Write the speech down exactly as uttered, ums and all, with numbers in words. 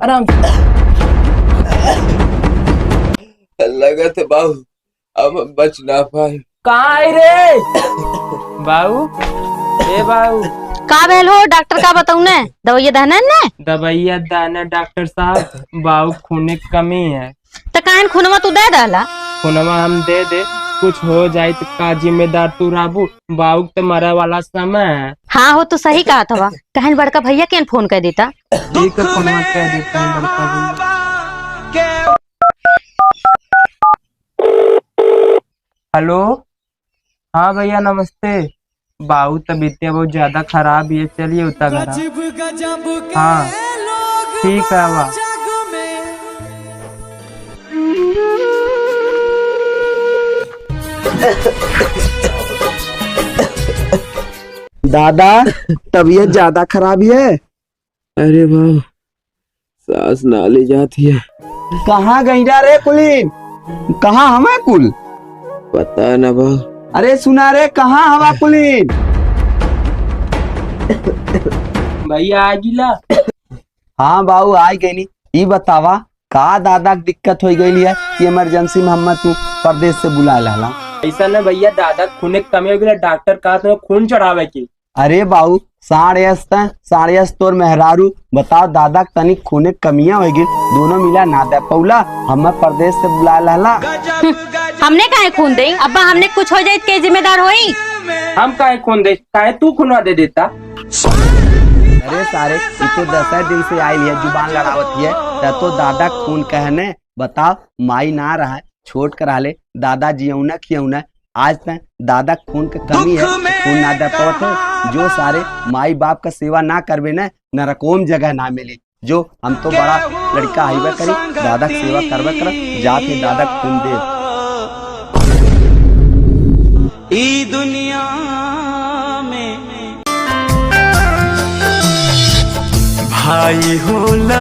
आराम से। लगत है बाबू, अब हम बच ना पाए। कहाँ है रे? बाऊ, ए बाऊ। का भेल हो, डॉक्टर का बतौने? दवाइया दहने ने? दवाइया दहने डॉक्टर साहब, बाऊ खूने क कमी है। त काहे न खूनवा तू दे दहला? खूनवा हम दे दे, कुछ हो जाई त का जिम्मेदार तू रहबू? बाऊ क त मरे वाला समय है। हाँ हो, तू सही कहत हवा। काहे न बड़का भैया के न फोन कर देता। ठीक है, फोनवा कर देता हूँ बड़का भैया। हेलो, हाँ भैया नमस्ते। बाऊ तबीयत बहुत ज्यादा खराब है, चलिए उतना घरा। हाँ, ठीक है बा। दादा, तबीयत ज्यादा खराब है। अरे बाऊ, सांस ना ले जाती है। कहाँ गईला रे कुलीन? कहाँ हवा कुल? पता ना बाऊ। अरे सुना रे, कहाँ हवा कुलीन? भैया आ गिला? हाँ बाऊ, आ गईनी। ई बतावा, का दादा क दिक्कत हो गई है कि इमरजेंसी में हमें तू परदेश से बुला लाला? ऐसा ना भैया, दादा खूने क कमी हो गई, डॉक्टर कहा तुम्हें खून चढ़ावे की। अरे बाऊ, साढ़ अस तैं, साढ़ अस तोर मेहरारू, बताओ दादा क तनिक खूने क कमियां होइगी, दोनों मिला ना दे पौला, हमें परदेश से बुला लहला। हम्म, हमने काहे खून देई? अब्बा हमने कुछ हो जाई त के जिम्मेदार होई? हम काहे खून देई? काहे तू खूनवा दे देता? अरे सारे, ये तो दस दिन से आई है, जुबान लड़ावत है, त तो दादा क खून कहने, बताओ, माई ना रहा, छोट क रहले, दादा जियौना खियौना, आज तक दादा क खून क कमी है, खून ना दे पावत है। जो सारे माई बाप क सेवा ना करबे न, नरकों में जगह ना मिली। जो हम तो बड़ा लड़का हइबे करी, दादा क सेवा करबे करब, जात है दादा क खून दे। ई दुनिया में भाई होला